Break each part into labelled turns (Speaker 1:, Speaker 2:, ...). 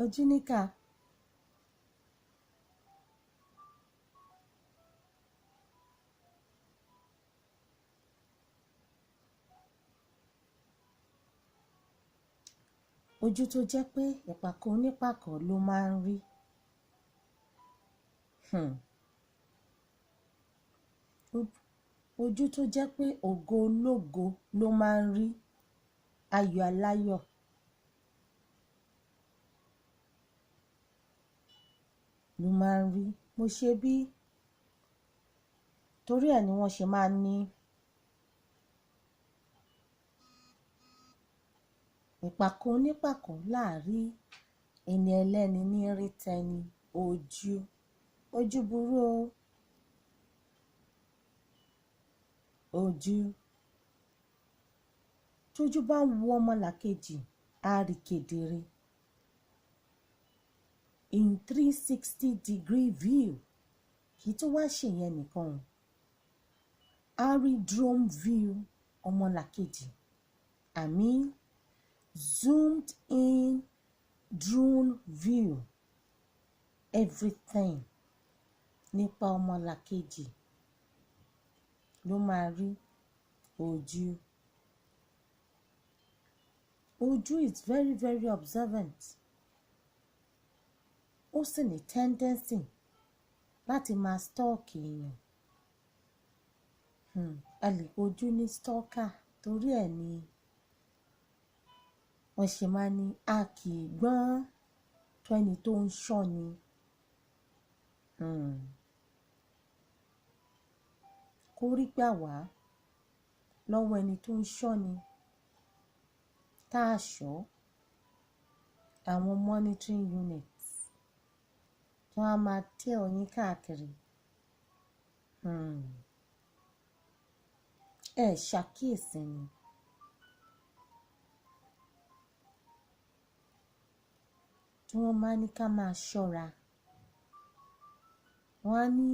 Speaker 1: Ojú níkà. Ojú tó jẹ́ pé ìpàkọ́ onípàkọ́ ló máa ń rí. Ojú tó jẹ́ pé ògo ológo ló máa ń rí, ayọ̀ aláyọ̀ ló máa ń rí. Mo ṣe bí, torí ẹ ni wọ́n ṣe máa ń ní ìpàkọ́ onípàkọ́ láàrí ẹni ẹlẹ́ni ní rí tẹni. Ojú, ojú burú o. Ojú. Tójú bá ń wo ọmọlàkejì, á rí kedere. In 360 degree view, kì í tó wá ṣe yẹn nìkan o. Á rí drone view ọmọlàkejì. I mean zoomed in drone view. Everything nípa ọmọlàkejì ló máa rí. Ojú. Ojú is very, very observant. Ó sì ní tendency láti máa stalk èèyàn. A lè pe ojú ní stalker, torí ẹ ni wọ́n ṣe máa ní a kì í gbọ́n tó ẹni tó ń ṣọ́ ni. Kó rí gbà wá lọ́wọ́ ẹni tó ń ṣọ́ ni. Tá a ṣọ́ àwọn monitoring units tí wọ́n á máa tail yín káàkiri. Ẹ ṣàkíyèsí ni. Tí wọ́n máa ní ká máa ṣọ́ra. Wọ́n á ní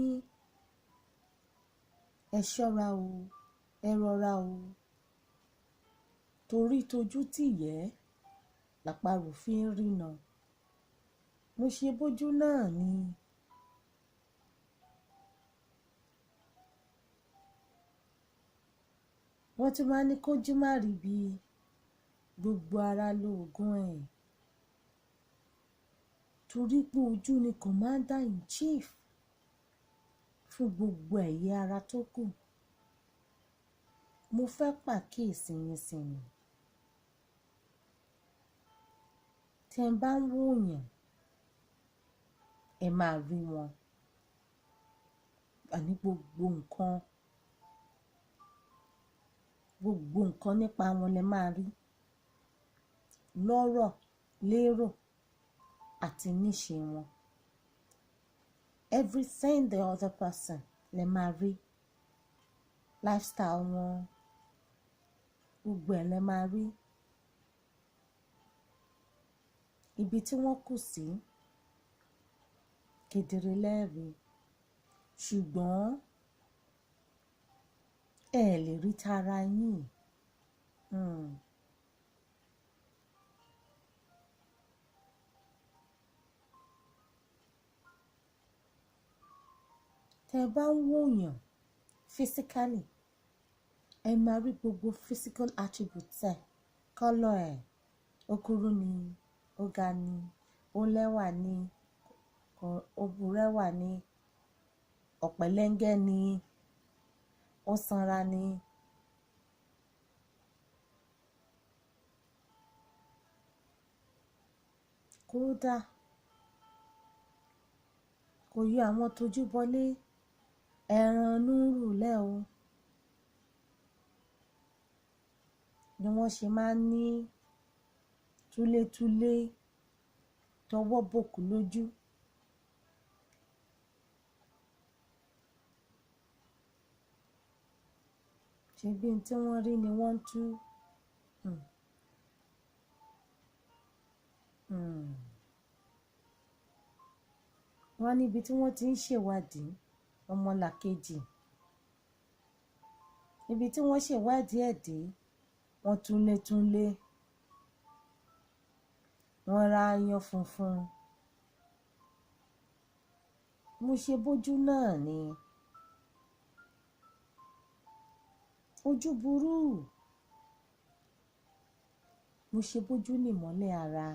Speaker 1: ẹ ṣọ́ra o, ẹ rọra o. Torí tójú tìyẹ́ làparò fi ń rína. Mo ṣe bójú náà ni. Wọ́n tún máa ní kójú má rí bí, gbogbo ara lóògùn ẹ̀. Torí pé ojú ni commander in chief fún gbogbo ẹ̀yà ara tó kù. Mo fẹ́ pàkíyèsí yín sí ni. Tí ẹ bá ń wò èèyàn, ẹ máa rí wọn. Àní gbogbo nǹkan nípa wọn lẹ máa rí. Lọ́rọ̀, lérò àti níṣe wọn. Everything the other person lẹ máa rí. Lifestyle wọn, gbogbo ẹ̀ lẹ máa rí. Ibi tí wọ́n kù sí, kedere lẹ́ẹ̀rí. Ṣùgbọ́n ẹ lè rí tara yín. Tẹ bá ń wò èèyàn physically, ẹ máa rí gbogbo physical attributes ẹ̀, colour ẹ̀, ó kúrú ni, ó ga ni, ó lẹ́wà ni, ó burẹ́wà ni, ọ̀pẹ̀lẹ́ngẹ́ ni, ó sanra ni. Kódà kò yọ àwọn tójú bọlé ẹran núrù lẹ́ o. Ni wọ́n ṣe máa ń ní túlétúlé tọwọ́ bòkú lójú. Ṣebí n tí wọ́n rí ni wọ́n ń tú. Wọ́n á níbi tí wọ́n ti ń ṣèwádìí ọmọlàkejì. Ibi tí wọ́n ṣèwádìí ẹ̀ dé, wọ́n túnlé túnlé. Wọ́n ra aáyán funfun. Mo ṣe bójú náà ni. Ojú burú. Mo ṣe bójú ní ìmọ́lẹ̀ ara.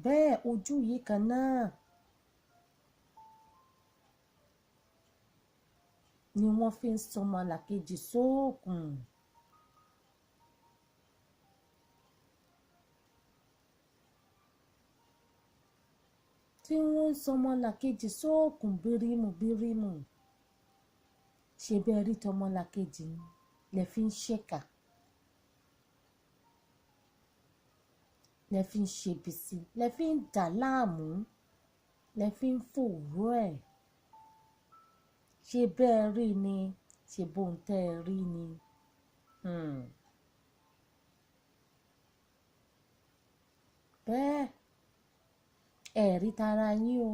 Speaker 1: Bẹ́ẹ̀ ojú yìí kan náà ni wọ́n fi ń sọmọlàkejì sóòkùn. Tí wọ́n ń sọmọlàkejì sóòkùn bírímù bírímù. Ṣé bẹ́ẹ̀ rí tọmọlàkejì ni lẹ fi ń ṣèkà, lẹ fi ń ṣebìsí, lẹ fi ń dà láàmú, lẹ fi ń fòòró ẹ̀. Ṣé bẹ́ẹ̀ rí ni? Ṣé bóun tẹ́ ẹ rí ni? Bẹ́ẹ̀ ẹ rí tara yín o.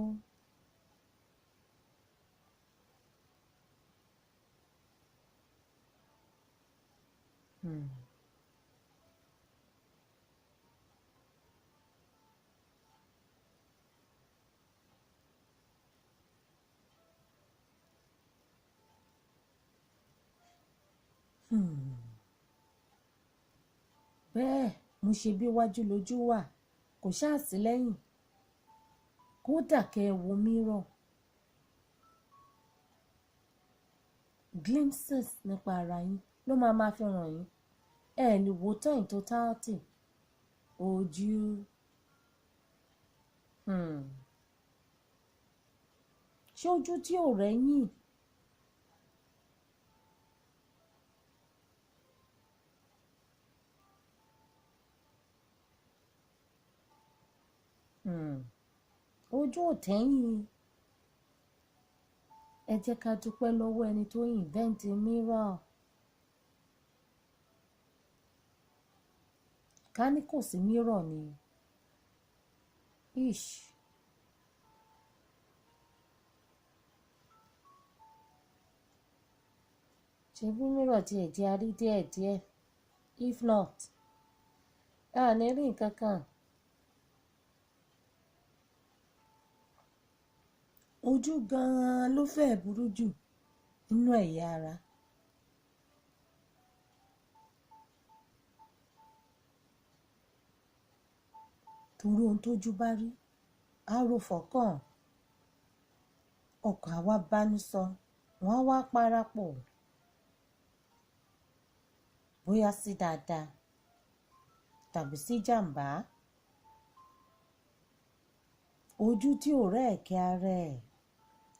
Speaker 1: Bẹ́ẹ̀ mo ṣe bí wájú lójú wà, kò ṣáà sí lẹ́yìn. Kódà kẹ́ ẹ wo mirror. Glimpses nípa ara yín ló máa ma fi hàn yín. Ẹ lè wo tán in totality. Ojú. Ṣé ojú tí ò rẹ́yìn? Ojú ò tẹ́yìn. Ẹ jẹ́ ká dúpẹ́ lọ́wọ́ ẹni tó invent mirror. Ká ní kò sí mirror ni. Ish. Ṣé bí mirror ti ẹ̀ jẹ́ a rí díẹ̀díẹ̀? If not, a ní rí nǹkan kan. Ojú gan-an ló fẹ́ burú jù nínú ẹ̀yà ara. Torí ohun tójú bá rí, á ro fọ́kàn. Ọkàn á wá bánú sọ, wọ́n á wá parapọ̀. Bóyá sí dáadáa tàbí sí jàmbá. Ojú tí ò rẹ́ ẹ̀kẹ́ ara ẹ̀,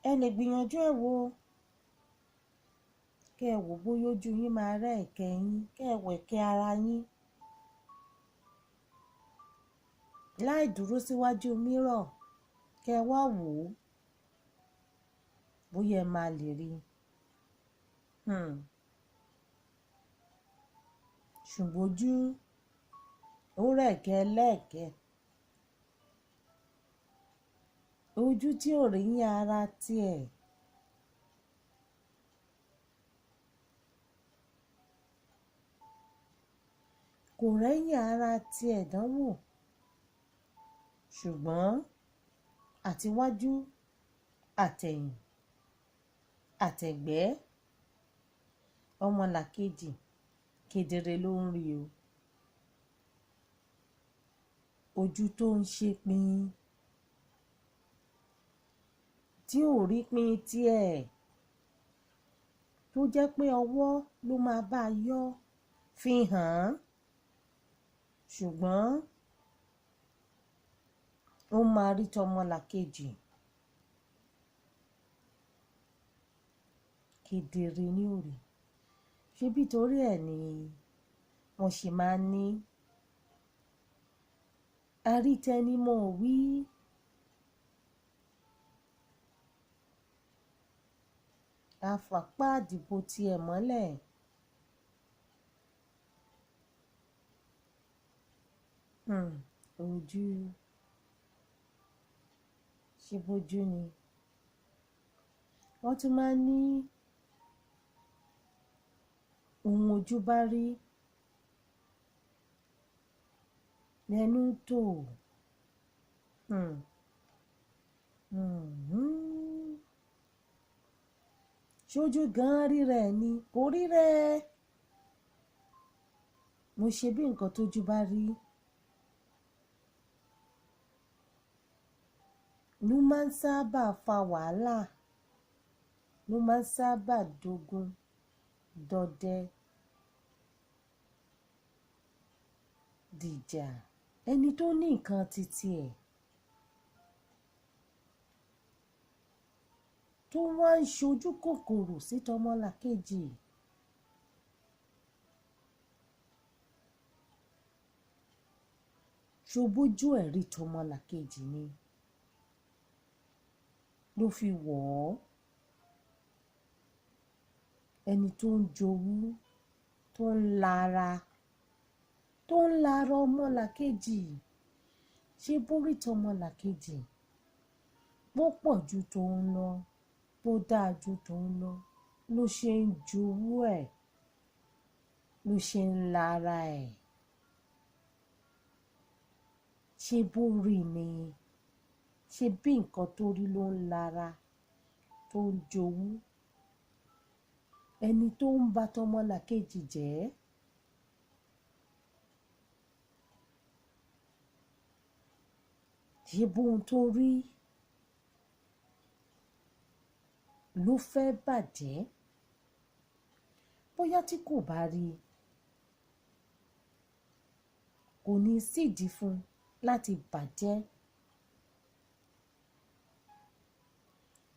Speaker 1: ẹ lè gbìyànjú ẹ̀ wò. Kẹ́ ẹ wò bóyá ojú yín máa rẹ́ ẹ̀kẹ́ yín, kẹ́ ẹ wò ẹ̀kẹ́ ara yín. Láì dúró síwájú mirror, kẹ́ ẹ wá wò ó bóyá ẹ máa lè rí. Ṣùgbọ́n ojú ó rẹ́ ẹ̀kẹ́ lẹ́ẹ̀kẹ́. Ojú tí ò rí yín ara tí ẹ̀. Kò rẹ́yìn ara tí ẹ̀ dánwò. Ṣùgbọ́n àtiwájú, àtẹ̀yìn, àtẹ̀gbẹ́, ọmọlàkejì kedere ló ń rí o. Ojú tó ń ṣe pin, tí ò rí pin tí ẹ̀, tó jẹ́ pé ọwọ́ ló máa bá a yọ fi hàn án. Ṣùgbọ́n ó máa rí tọmọlàkejì. Kedere ní òrì. Ṣé bí torí ẹ ni wọ́n ṣe máa ń ní arítẹnimọ̀ wí. Afàpá àdìbò ti ẹ̀ mọ́lẹ̀. Ojú. Ṣé bójú ni? Wọ́n tún máa ń ní ohun ojú bá rí lẹ́nu tó. Ṣojú gan rírẹ̀ ni, kò rírẹ̀. Mo ṣe bí nǹkan tójú bá rí ló máa ń sábà fa wàhálà, ló máa ń sábà dogun dọdẹ dìjà. Ẹni tó ní nǹkan titi ẹ̀ tó wá ń ṣojú kòkòrò sí tọmọlàkejì. Ṣobójú ẹ̀ rí tọmọlàkejì ni ló fi wọ̀ ọ́. Ẹni tó ń jowú, tó ń lara, tó ń lara ọmọlàkejì, ṣe bórí tọmọlàkejì bó pọ̀ ju tòun lọ, bó dáa ju tòun lọ, ló ṣe ń jowú ẹ̀, ló ṣe ń lara ẹ̀. Ṣe bórí ni, ṣe bí nǹkan tó rí ló ń lara, tó ń jowú. Ẹni tó ń ba tọmọlàkejì jẹ́, ṣe bóhun tó rí ló fẹ́ bàjẹ́. Bóyá tí kò bá rí, kò ní sídìí fún láti bàjẹ́.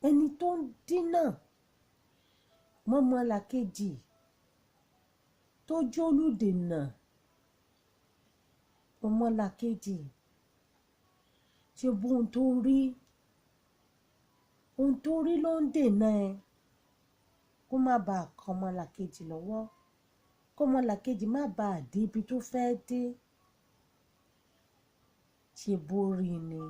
Speaker 1: Ẹni tó ń dínà mọ́mọlàkejì, tó jólúdènà ọmọlàkejì, ṣe bóhun tó rí, ohun tó rí ló ń dènà ẹ, kó má ba à kan ọmọlàkejì lọ́wọ́, kó ọmọlàkejì má ba à dé ibi tó fẹ́ dé. Ṣe bórí ni.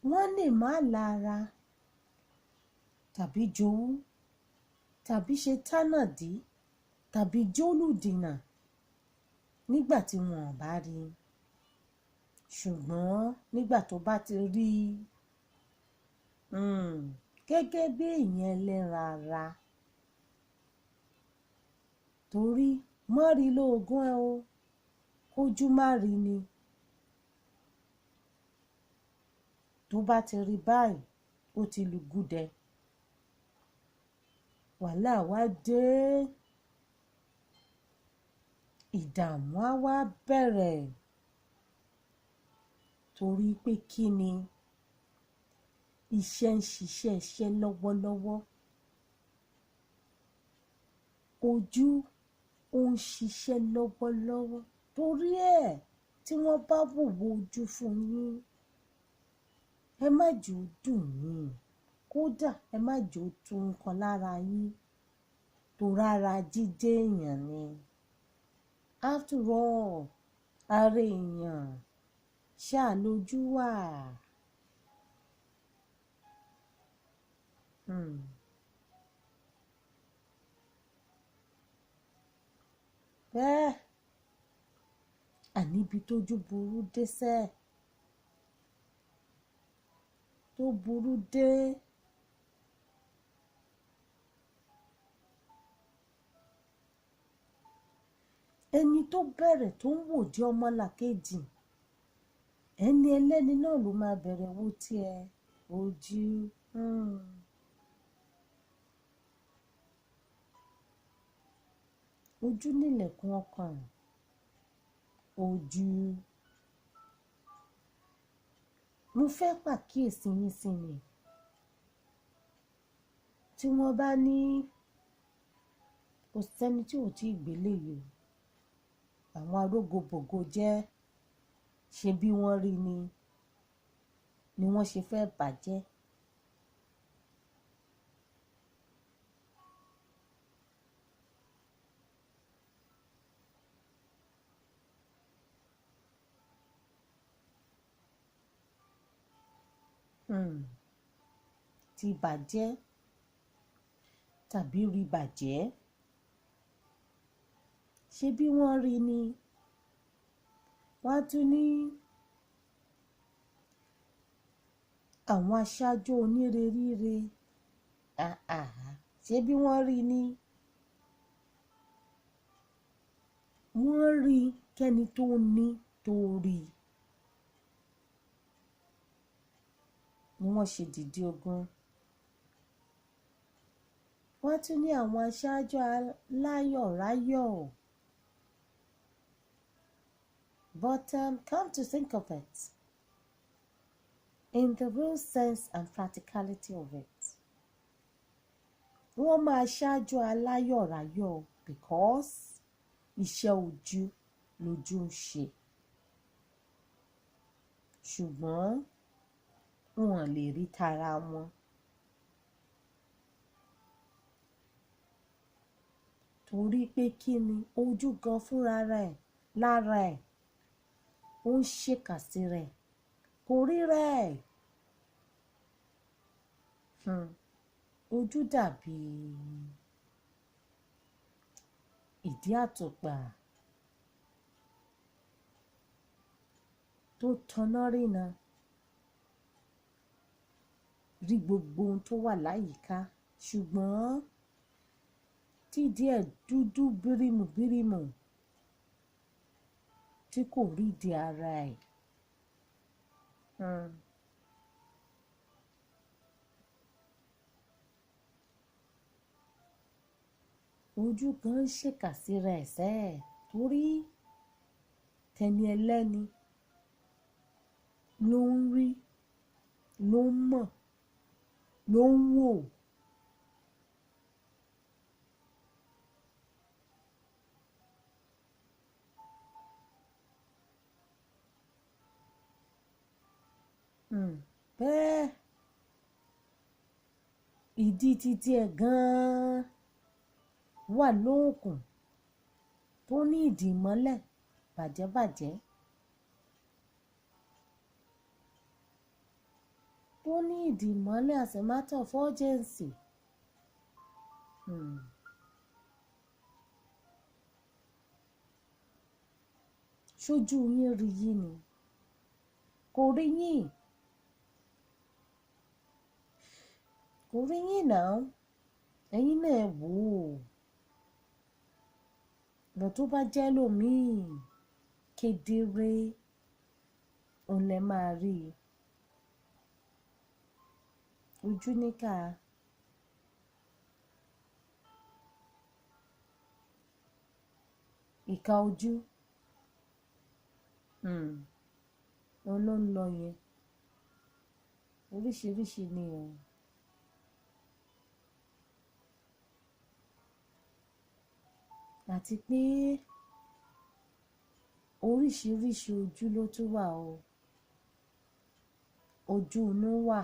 Speaker 1: Wọ́n lè má lara tàbí jowú tàbí ṣe tánàdí tàbí jólùdìnà nígbà tí wọn ò bá rí, ṣùgbọ́n nígbà tó bá ti rí, gẹ́gẹ́ bí èèyàn ẹlẹ́ran ara, torí mọ́ rí lóògùn ẹ o, kójú má rí ni. Tó bá ti rí báyìí, ó ti lu gúdẹ. Wàhálà wá dé, ìdààmú á wá bẹ̀rẹ̀. Torí pé kí ni iṣẹ́ ń ṣiṣẹ́ iṣẹ́ lọ́wọ́lọ́wọ́. Ojú ó ń ṣiṣẹ́ lọ́wọ́lọ́wọ́. Torí ẹ̀ tí wọ́n bá wòwò ojú fún yín, ẹ má jò ó dùn yín, kódà ẹ má jò ó tún nǹkan lára yín, torí ara jíjẹ́ èèyàn ni. After all, ara èèyàn ṣáà lójú wà. Bẹ́ẹ̀, àní ibi tójú burú dé sẹ́, tó burú dé. Ẹni tó bẹ̀rẹ̀ tó ń wòdì ọmọlàkejì, ẹni ẹlẹ́ni náà ló máa bẹ̀rẹ̀ wò tí ẹ ojú. Ojú nílẹ̀kùn ọkàn. Ojú. Mo fẹ́ pàkíyèsí yín sí ni. Tí wọ́n bá ní kò sẹ́ni tí ò tíì gbélé yìí o, àwọn arógbogbò jẹ́ ṣe bí wọ́n rí ni, ni wọ́n ṣe fẹ́ bàjẹ́. Ti bàjẹ́ tàbí rí bàjẹ́. Ṣé bí wọ́n rí ni? Wọ́n á tún ní àwọn aṣáájú onírèríre. Ṣé bí wọ́n rí ni? Wọ́n rí kẹ́ni tó ní tó rí ni wọ́n ṣe dìde ogun. Wọ́n tún ní àwọn aṣáájú aláyọ̀ráyọ̀. But come to think of it, in the real sense and practicality of it, wọ́n máa ṣáájú aláyọ̀ráyọ̀ because iṣẹ́ ojú lójú ń ṣe. Ṣùgbọ́n wọn lè rí tara wọn. Torí pé kí ni ojú gan fúnra rẹ̀ lára ẹ̀, ó ń ṣèkà sí rẹ̀, kò rí rẹ̀. Ojú dàbí ìdí àtùpà tó taná rína rí gbogbo ohun tó wà láyìíká, ṣùgbọ́n tí díẹ̀ dúdú bírímù bírímù tí kò rí di ara ẹ̀. Ojú kan ń ṣèkà síra ẹ̀ sẹ́ẹ̀ torí tẹni ẹlẹ́ni ló ń rí, ló ń mọ̀, ló ń wò. Bẹ́ẹ̀ ìdí títí ẹ̀ gan-an wà lóòkùn tó ní ìdí mọ́lẹ̀ bàjẹ́bàjẹ́, tó ní ìdí mọ́lẹ̀ as a matter of urgency. Ṣojú yín rí yín ni, kò rí yín, kò rí yín náà. Ẹ̀yin náà wò ó. Bọ̀ tó bá jẹ́ lómii kedere, òun lẹ máa rí i. Ojú níkà. Ìka ojú. Òun ló ń lọ yẹn. Oríṣiríṣi ni o. Àti pé oríṣiríṣi ojú ló tún wà o. Ojú inú wà.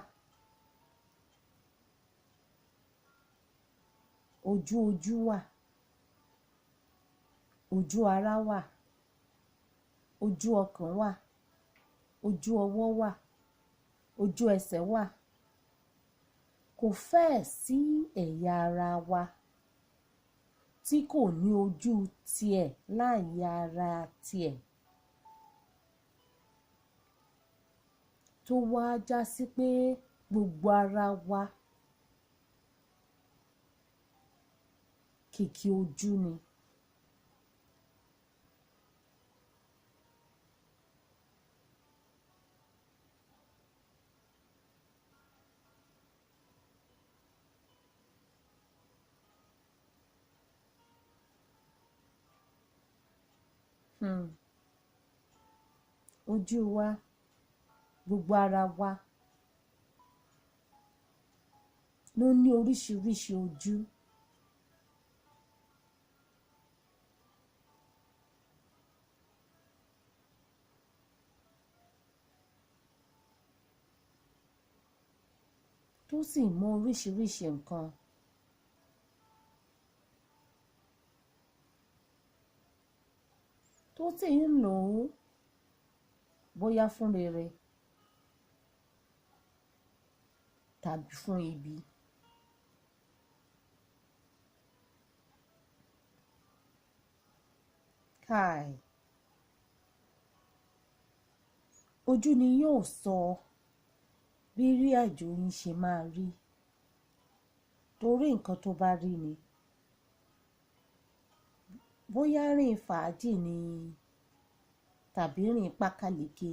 Speaker 1: Ojú ojú wà. Ojú ara wà. Ojú ọkàn wà. Ojú ọwọ́ wà. Ojú ẹsẹ̀ wà. Kò fẹ́ẹ̀ sí ẹ̀yà ara wa tí kò ní ojú tiẹ̀ láàyè ara tiẹ̀, tó wá já sí pé gbogbo ara wa kìkì ojú ni. Ojú wa, gbogbo ara wa ló ní oríṣiríṣi ojú. Tó sì mọ oríṣiríṣi nǹkan. Tó sì ń lò ó bóyá fún rere tàbí fún ibi. Káì, ojú ni yóò sọ bí rí àjò yín ṣe máa rí, torí nǹkan tó bá rí ni. Bóyá rìn fàájì ni tàbí rìn pákáleke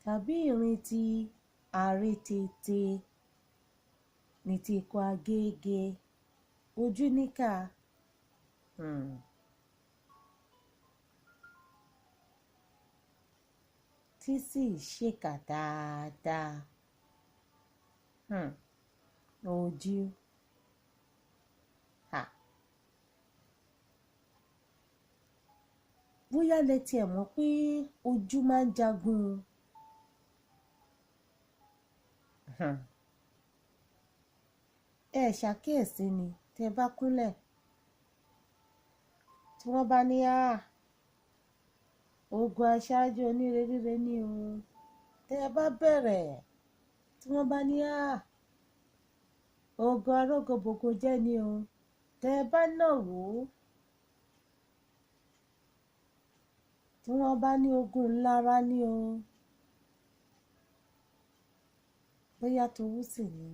Speaker 1: tàbí ìrìn ti àrètètè ní ti ikọ̀ agége ojú níkà. Tí sì ṣèkà dáadáa. Ojú. Bóyá lẹ tiẹ̀ mọ̀ pé ojú máa ń jagun. Ẹ ṣàkíyèsí ni tẹ bá kúnlẹ̀ tí wọ́n bá ní ogun aṣáájú onírerére ní o. Tẹ bá bẹ̀rẹ̀ tí wọ́n bá ní ogun arógbogbò jẹ́ ní o. Tẹ bá nàró tí wọ́n bá ní ogun ńlára ní o. Bóyá towú sì ni,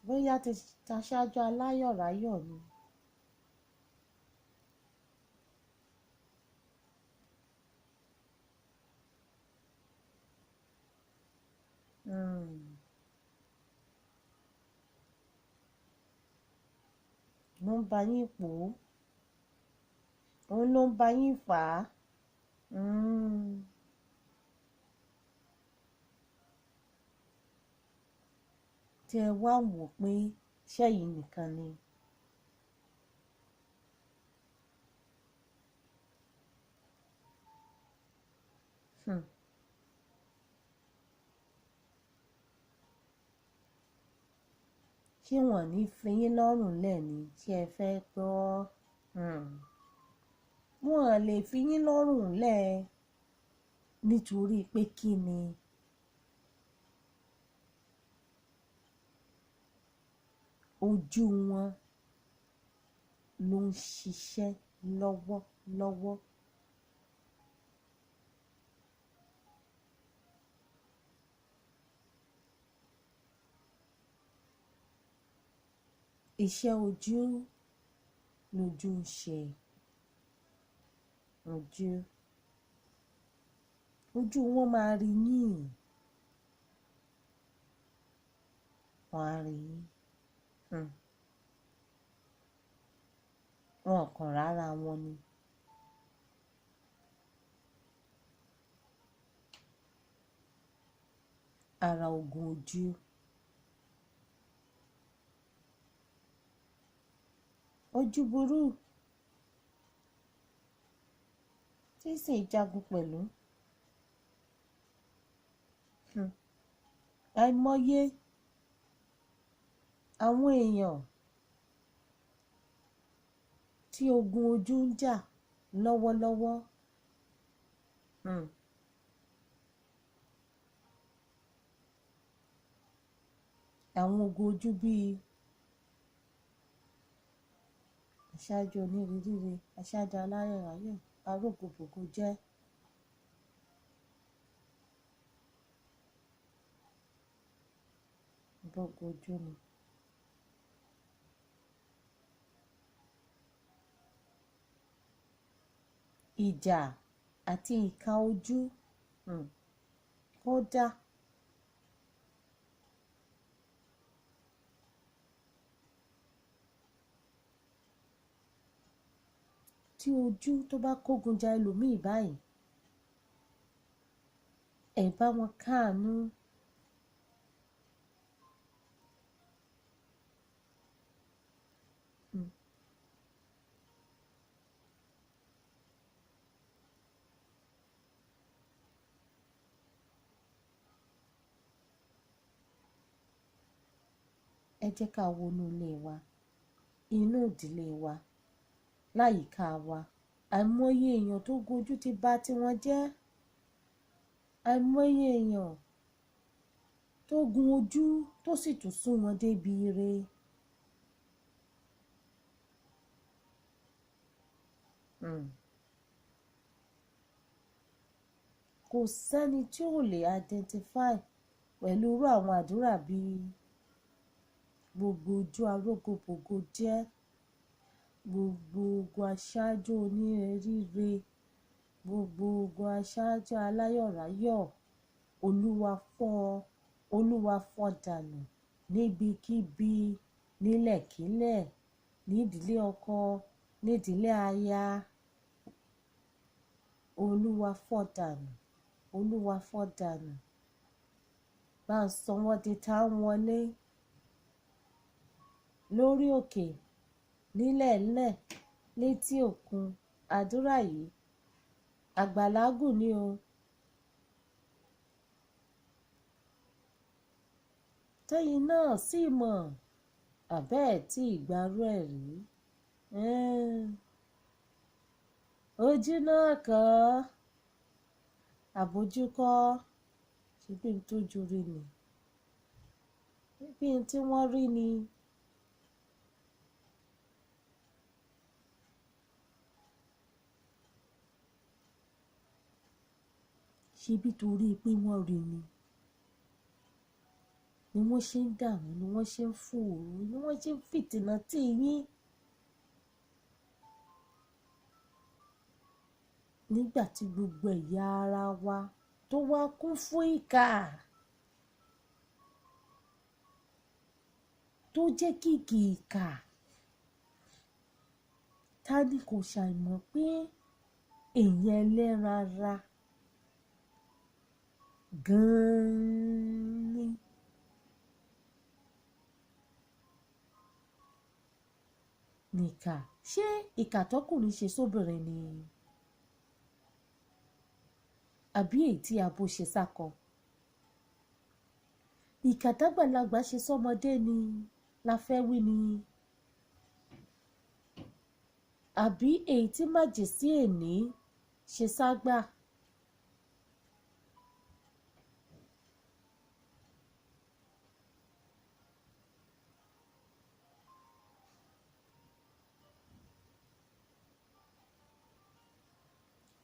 Speaker 1: bóyá taṣáájú aláyọ̀ráyọ̀ ni. Ló ń bá yín pò ó, òun ló ń bá yín fà á. Tí ẹ wá wò pé ṣẹ́yìn nìkan ni. Ṣé wọ́n ní fi yín lọ́rùn lẹ̀ ni? Ṣé ẹ fẹ́ gbọ́? Wọ́n lè fi yín lọ́rùn lẹ̀ nítorí pé kí ni? Ojú wọn ló ń ṣiṣẹ́ lọ́wọ́lọ́wọ́. Iṣẹ́ ojú lójú ń ṣe. Ojú wọn máa rí yín. Wọ́n á rí yín. Wọn kàn rárá wọn ni. Ara ogun ojú. Ojú burú tí sì ń jagun pẹ̀lú. Àìmọye àwọn èèyàn tí ogun ojú ń jà lọ́wọ́lọ́wọ́. Àwọn ogun ojú bíi aṣáájú onírìíríre, aṣáájú aláyọ̀ráyọ̀, arógbogbò jẹ́. Gbogbo ojú ni. Ìjà àti ìka ojú kódà. Tí ojú tó bá kógun ja ẹlòmíì báyìí, ẹ bá wọn káàánú. Ẹ jẹ́ ká wo inú ilé wa, inú ìdílé wa, láyìíká wa, Àìmọye èèyàn tó gojú ti bà tiwọn jẹ́. Àìmọye èèyàn tó gun ojú tó sì tún sún wọn débi ire. Kò sẹ́ni tí ò lè identify pẹ̀lú irú àwọn àdúrà bíi gbogbo ojú arógbogbò jẹ́, gbogbo ogun aṣáájú onírere, gbogbo ogun aṣáájú aláyọ̀ráyọ̀, Olúwa fọ́, Olúwa fọ́ dànù níbikíbi, nílẹ̀kílẹ̀, nídìílé ọkọ, nídìílé aya. Olúwa fọ́ dànù, Olúwa fọ́ dànù. Bá ń sọ wọ́n di tá ń wọlé lórí òkè, nílẹ̀ẹ́lẹ̀, létí òkun. Àdúrà yìí àgbàlágùn ni o. Tẹ́yin náà sì mọ̀, àbẹ́ ẹ̀ tí ìgbárò ẹ̀ rí. Ojú náà kọ́, àbójúkọ́, ṣe bí n tójú rí ni, bí n tí wọ́n rí ni. Ṣe bí torí pé wọ́n rí ni, ni wọ́n ṣe ń dààmú, ni wọ́n ṣe ń fòòró, ni wọ́n ṣe ń fìtìnà tì yín. Nígbà tí gbogbo ẹ̀yà ara wa tó wá kún fún ìkà, tó jẹ́ kìkì ìkà, ta ni kò ṣàìmọ̀ pé èèyàn ẹlẹ́ran ara gan-an ni. Nìkà, ṣé ìkà tọkùnrin ṣe sóbìnrin ni? Àbí èyí tí abo ṣe sákọ? Ìkà tágbàlagbà ṣe sọ́mọdé ni la fẹ́ wí ni? Àbí èyí tí màjèsí èní ṣe ságbà?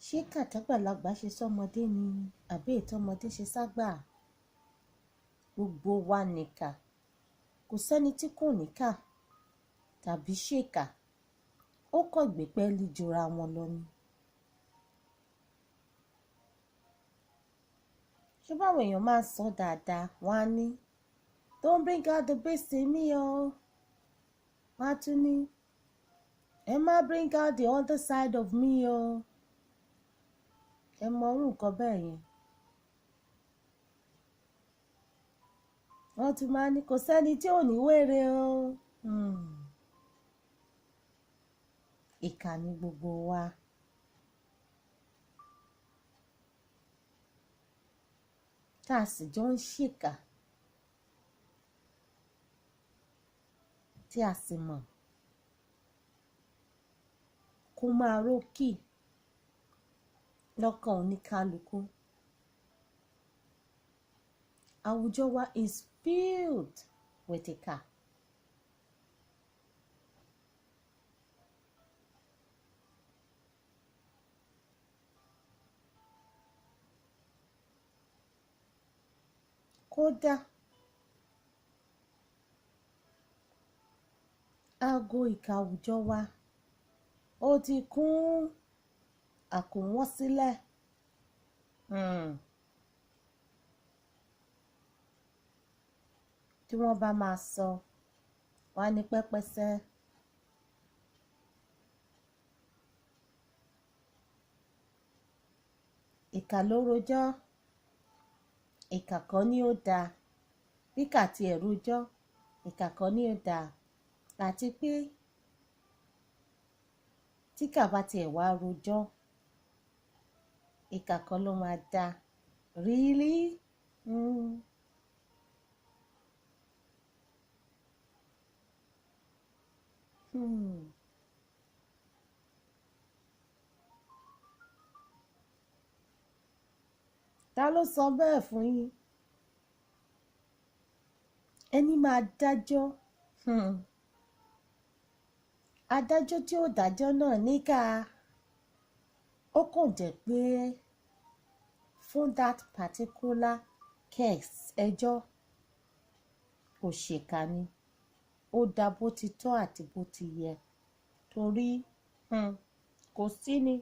Speaker 1: Ṣé ìkà tágbàlagbà ṣe sọ́mọdé ni àbí èyí tọ́mọdé ṣe ságbà? Gbogbo wa nìkà. Kò sẹ́ni tí kò níkà tàbí ṣèkà. Ó kàn gbé pẹ́ẹ́lí jura wọn lọ ni. Ṣé báwọn èèyàn máa ń sọ dáadáa, wọ́n á ní, don't bring out the beast in me o. Wọ́n á tún ní, ẹ má bring out the other side of me o. Ẹ mọ irú nǹkan bẹ́ẹ̀ yẹn. Wọ́n tún máa ní kò sẹ́ni tí ò ní wèrè o. Ìkà ni gbogbo wa. Tá a sì jọ ń ṣèkà, tí a sì mọ̀ kó máa rókì lọ́kàn oníkálukú. Àwùjọ wa is filled with ìkà. Kódà aago ìkà àwùjọ wa ó ti kún àkúnwọ́ sílẹ̀. Tí wọ́n bá máa sọ, wọ́n á ní pẹ́pẹ́sẹ́. Ìkà ló rojọ́, ìkà kan ni ó dáa. Bíkà tí ẹ̀ rojọ́, ìkà kan ni ó dáa. Àti pé tíkà bá tiẹ̀ wá rojọ́, ìkà kan ló máa dáa. Really? Ta ló sọ bẹ́ẹ̀ fún yín? Ẹni máa dájọ́, adájọ́ tí ó dájọ́ náà níkà. Ó kàn jẹ́ pé fún that particular case, ẹjọ́ kò ṣèkà ni, ó dá bó ti tọ́ àti bó ti yẹ, torí kò sí ni.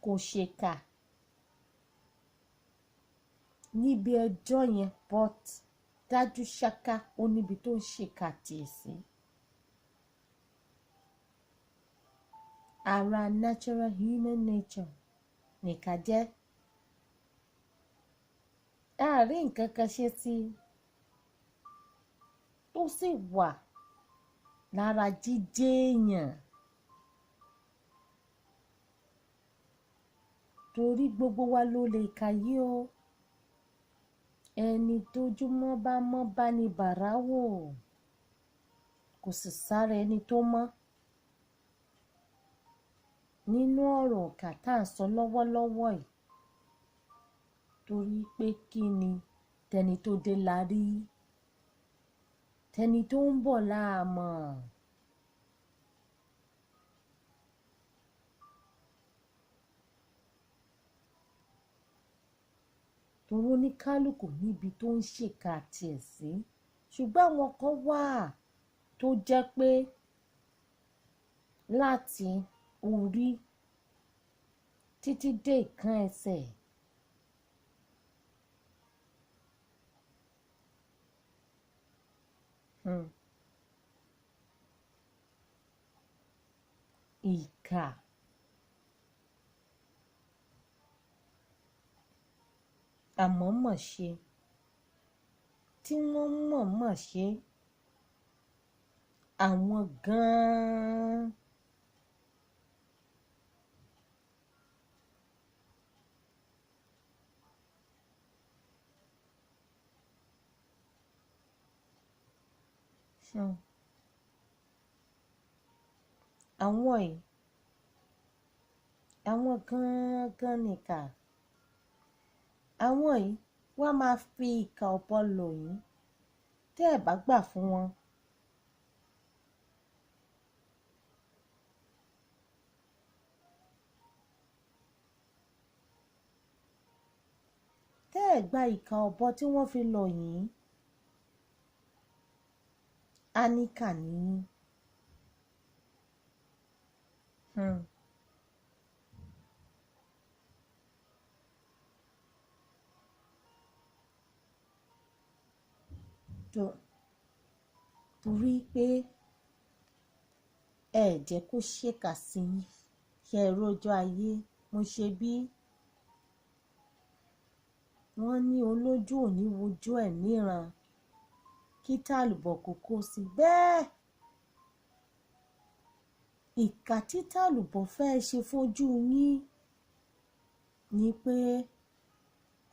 Speaker 1: Kò ṣèkà níbi ẹjọ́ yẹn, but dájú ṣáká ó níbi tó ń ṣèkà tiẹ̀ sí. Ara natural human nature nìkà jẹ́. Àárín nǹkan kan ṣe sí tó sì wà lára jíjẹ́ èèyàn, torí gbogbo wa ló lè kà yí o. Ẹni tójúmọ́ bá mọ́ bá ní bàrá wò, kò sì sára ẹni tó mọ́. Nínú ọ̀rọ̀ ọ̀kà tá à ń sọ lọ́wọ́lọ́wọ́ yìí, torí pé kí ni tẹni tó dé la rí, tẹni tó ń bọ̀ la mọ̀. Torí oníkálukú níbi tó ń ṣèkà tiẹ̀ sí, ṣùgbọ́n àwọn kan wà tó jẹ́ pé láti orí títí dé ìkan ẹsẹ̀, ìkà àmọ̀ọ́mọ̀ ṣe, tí wọ́n mọ̀ọ́mọ̀ ṣe, àwọn gan-an àwọn yìí, àwọn gan-an nìkà. Àwọn yìí wọ́n máa fi ìkà ọ̀bọ lò yín tẹ́ ẹ̀ bá gbà fún wọn. Tẹ́ ẹ̀ gba ìkà ọ̀bọ tí wọ́n fi lò yín, á níkà níyín. Torí pé ẹ jẹ́ kó ṣèkà sí yín, kí ẹ rójú ayé. Mo ṣe bí wọ́n ní olójú ò ní wojú ẹ̀ níran, kí tàlùbọ̀ kò kó sí bẹ́ẹ̀. Ìkà tí tàlùbọ̀ fẹ́ ṣe fojú yín ni pé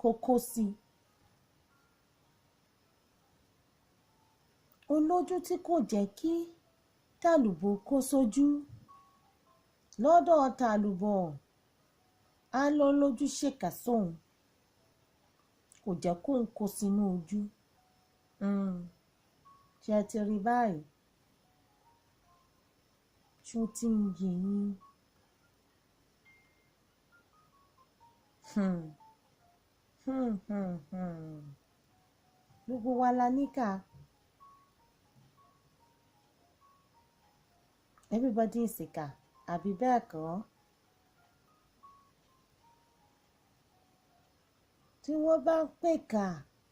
Speaker 1: kó kó sí. Olójú tí kò jẹ́ kí tàlùbọ̀ kó sójú lọ́dọ̀ tàlùbọ̀, á lọ lójú ṣèkà sóun, kò jẹ́ kóun kó sínú ojú. Ṣé ẹ ti rí báyìí? Ṣó ti ń yé yín? Gbogbo wa la níkà. Everybody is ìkà, àbí bẹ́ẹ̀ kọ́? Tí wọ́n bá ń pèkà,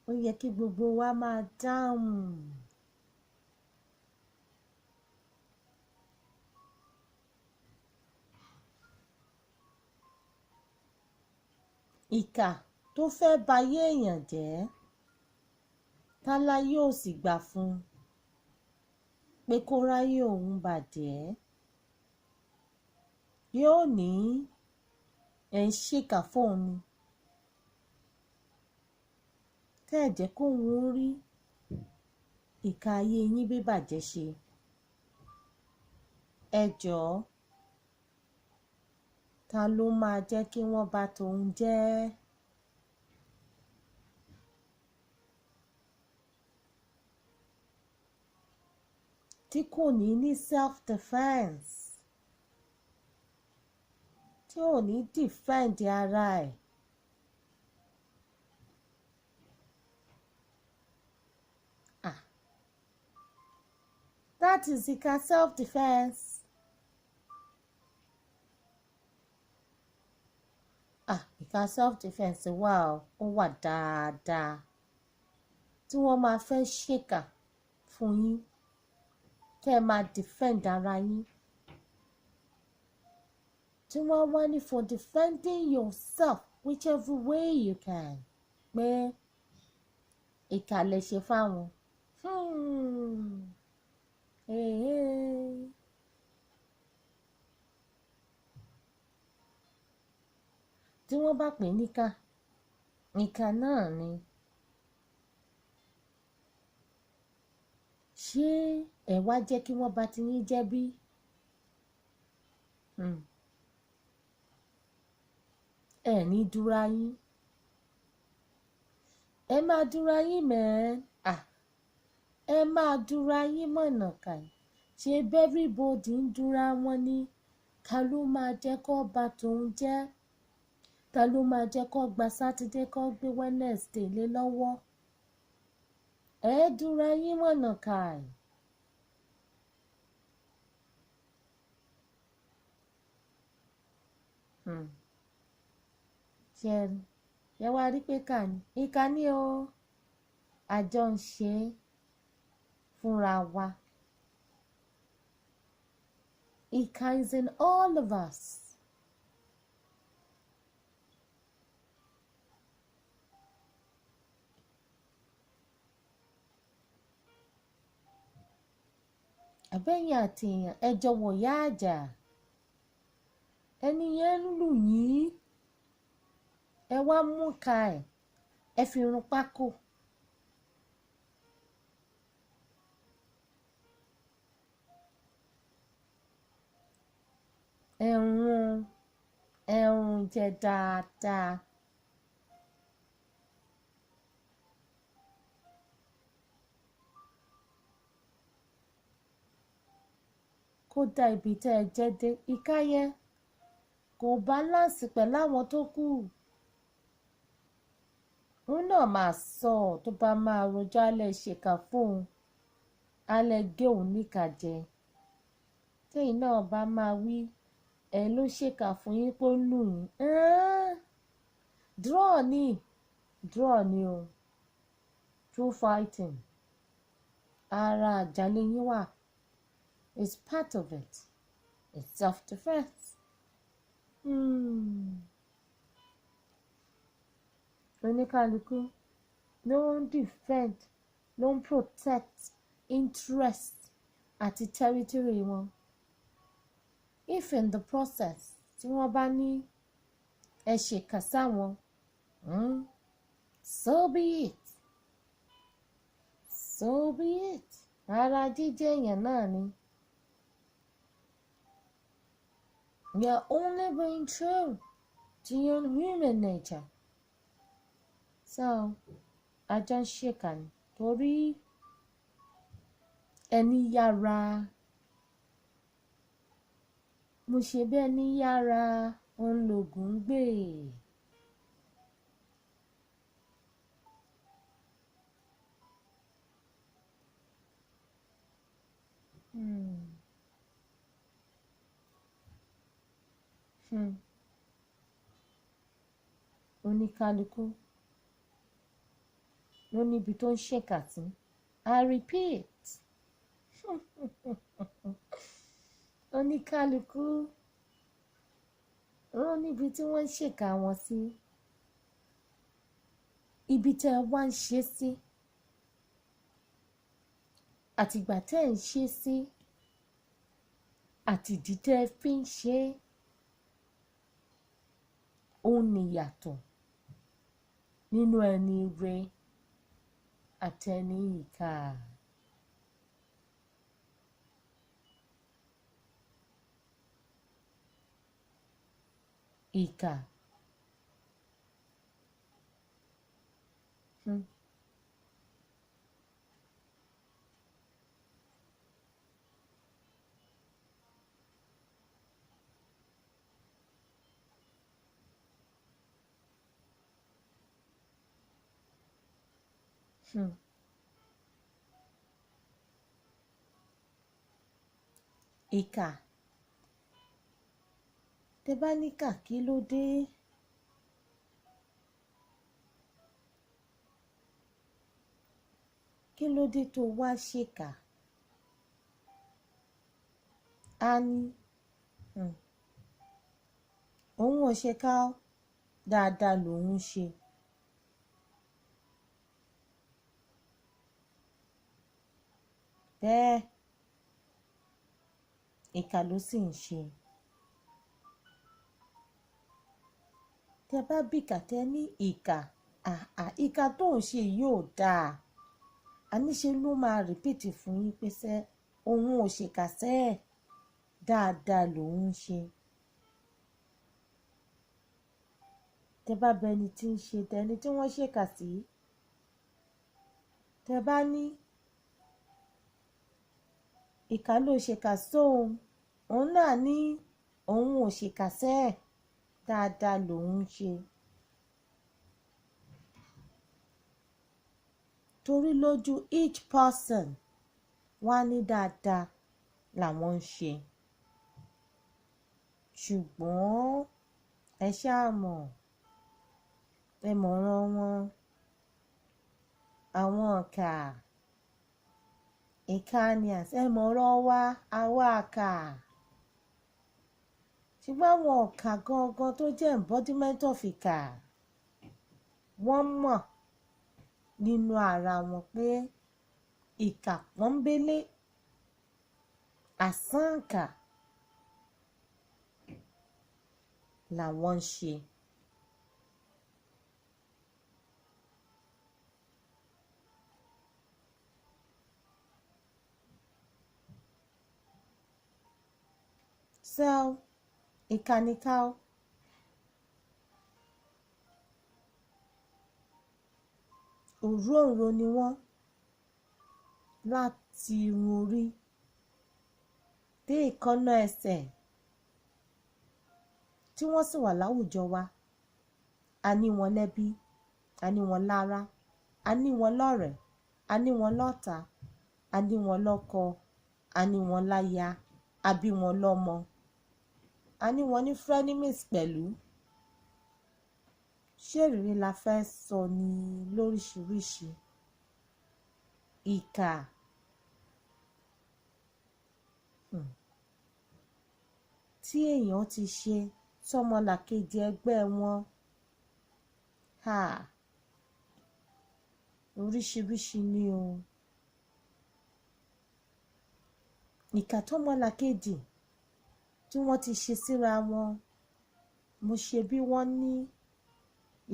Speaker 1: ó yẹ kí gbogbo wa máa dáhùn. Ìkà tó fẹ́ bayé èèyàn jẹ́, táláyé ò sì gbà fún un pé kó ráyè òun bàjẹ́. Yóò ní ẹ̀ ń ṣèkà fóun ni, tẹ́ ẹ̀ jẹ́ kóun rí ìkà ayé yín bí bàjẹ́ ṣe. Ẹ jọ̀ọ́, ta ló máa jẹ́ kí wọ́n bà tòun jẹ́? Tí kò ní ní self-defense, tí ò ní defend ara ẹ̀. Ah, that is ìkà, self-defense. Ah, ìkà self-defense wà ó, ó wà dáadáa tí wọ́n máa fẹ́ ṣèkà fún yín kẹ́ ẹ máa defend ara yín, tí wọ́n wá ní for defending yourself whichever way you can, pé ìkà lẹ ṣe fáwọn. Hey. Tí wọ́n bá pè níkà, ìkà náà ni. Ṣé ẹ wá jẹ́ kí wọ́n bá ti yín jẹ́ bí? Ẹ ní dúra yín, ẹ máa dúra yín mẹ́ẹ́. Ah, ẹ máa dúra yín mọ̀nà kàì. Ṣé everybody ń dúra wọn ní? Ta ló máa jẹ́ kó bà tòun jẹ́? Ta ló máa jẹ́ kó gba Sátidé, kó gbé Wednesday lé lọ́wọ́? Ẹ dúra yín mọ̀nà kàì. Ṣé ẹ wá rí pé kà ní ìkà ní o, àjọ ń ṣe é fúnra wa. Ìkà is in all of us. Àbẹ́yìn àti èèyàn ẹ jọ wọ̀yá àjà, ẹni yẹn ń lù yín, ẹ wá mú ka ẹ̀, ẹ fi run pákó. Ẹ run ẹ run jẹ dáadáa. Kódà ibi tẹ́ ẹ jẹ́ dé, ìka yẹn kò balance pẹ̀lú àwọn tó kù. Òun náà máa sọ ọ́, tó bá máa rojọ́ alẹ́ ṣèkà fóun, alẹ́ gé òun níkà jẹ. Tẹ́yìn náà bá máa wí, ẹ ló ṣèkà fún yín pé ó lù yín. Draw ni, draw ni o. True fighting. Ara àjálẹ̀ yín wà. It's part of it. It's self-defense. Oníkálukú ló ń defend, ló ń protect interest àti territory wọn. If in the process tí wọ́n bá ní ẹ ṣèkà sáwọn, so be it. So be it. Ara jíjẹ́ èèyàn náà ni. You're only being true to your human nature. So, àjọ ń ṣèkà ni torí ẹni yára. Mo ṣe bẹ́ẹ̀ ní yára, òun lògùn ń gbè. Oníkálukú ló níbi tó ń ṣèkà sí. I repeat. Oníkálukú ló níbi tí wọ́n ń ṣèkà wọn sí. Ibi tẹ́ ẹ wá ń ṣe sí, àtìgbà tẹ́ ẹ ń ṣe sí, àti ìdí tẹ́ ẹ fi ń ṣe é, òun nìyàtọ̀ nínú ẹni re àti ẹni ìkà. Ìkà. Hmm. Hmm. Ìkà. Tẹ bá níkà, kí ló dé? Kí ló dé tó wá ṣèkà? Á ní, òun ò ṣèkà o, dáadáa lòun ń ṣe. Bẹ́ẹ̀, ìkà ló sì ń ṣe. Tẹ bá bìkà, tẹ ní ìkà, àà, ìkà tó ń ṣe yóò dáa. Àníṣe ló máa repeat fún yín pé sẹ́ òun ò ṣèkà sẹ́, dáadáa lòun ń ṣe. Tẹ bá bẹ ẹni tí ń ṣe tẹni tí wọ́n ṣèkà sí, tẹ bá ní ìkà ló ṣèkà sóun, òun náà ní òun ò ṣèkà sẹ́, dáadáa lòun ń ṣe. Torí lójú each person wá ní dáadáa làwọn ń ṣe. Ṣùgbọ́n ẹ ṣáà mọ̀, ẹ mọ̀ràn wọn, àwọn ìkà, ìkànnìàs, ẹ mọ̀ràn wa, àwa ìkà. Ṣùgbọ́n àwọn ìkà gangan tó jẹ́ embodiment of ìkà, wọ́n mọ̀ nínú ara wọn pé ìkà pọ́nńbélé, àsáǹkà làwọn ń ṣe. So, ìkà nìkà o. Òróǹro ni wọ́n láti irun orí dé èékánná ẹsẹ̀, tí wọ́n sì wà láwùjọ wa. A ní wọn lẹ́bí, a ní wọn lára, a ní wọn lọ́rẹ̀ẹ́, a ní wọn lọ́ta, a ní wọn lọ́kọ, a ní wọn láya, a bí wọn lọ́mọ, a ní wọn ní frenemies pẹ̀lú. Ṣé ìrírí la fẹ́ sọ ni lóríṣiríṣi? Ìkà. Tí èèyàn ti ṣe sọ́mọlàkejì ẹgbẹ́ wọn. Ha! Oríṣiríṣi ni o. Ìkà tọ́mọlàkejì tí wọ́n ti ṣe síra wọn, mo ṣe bí wọ́n ní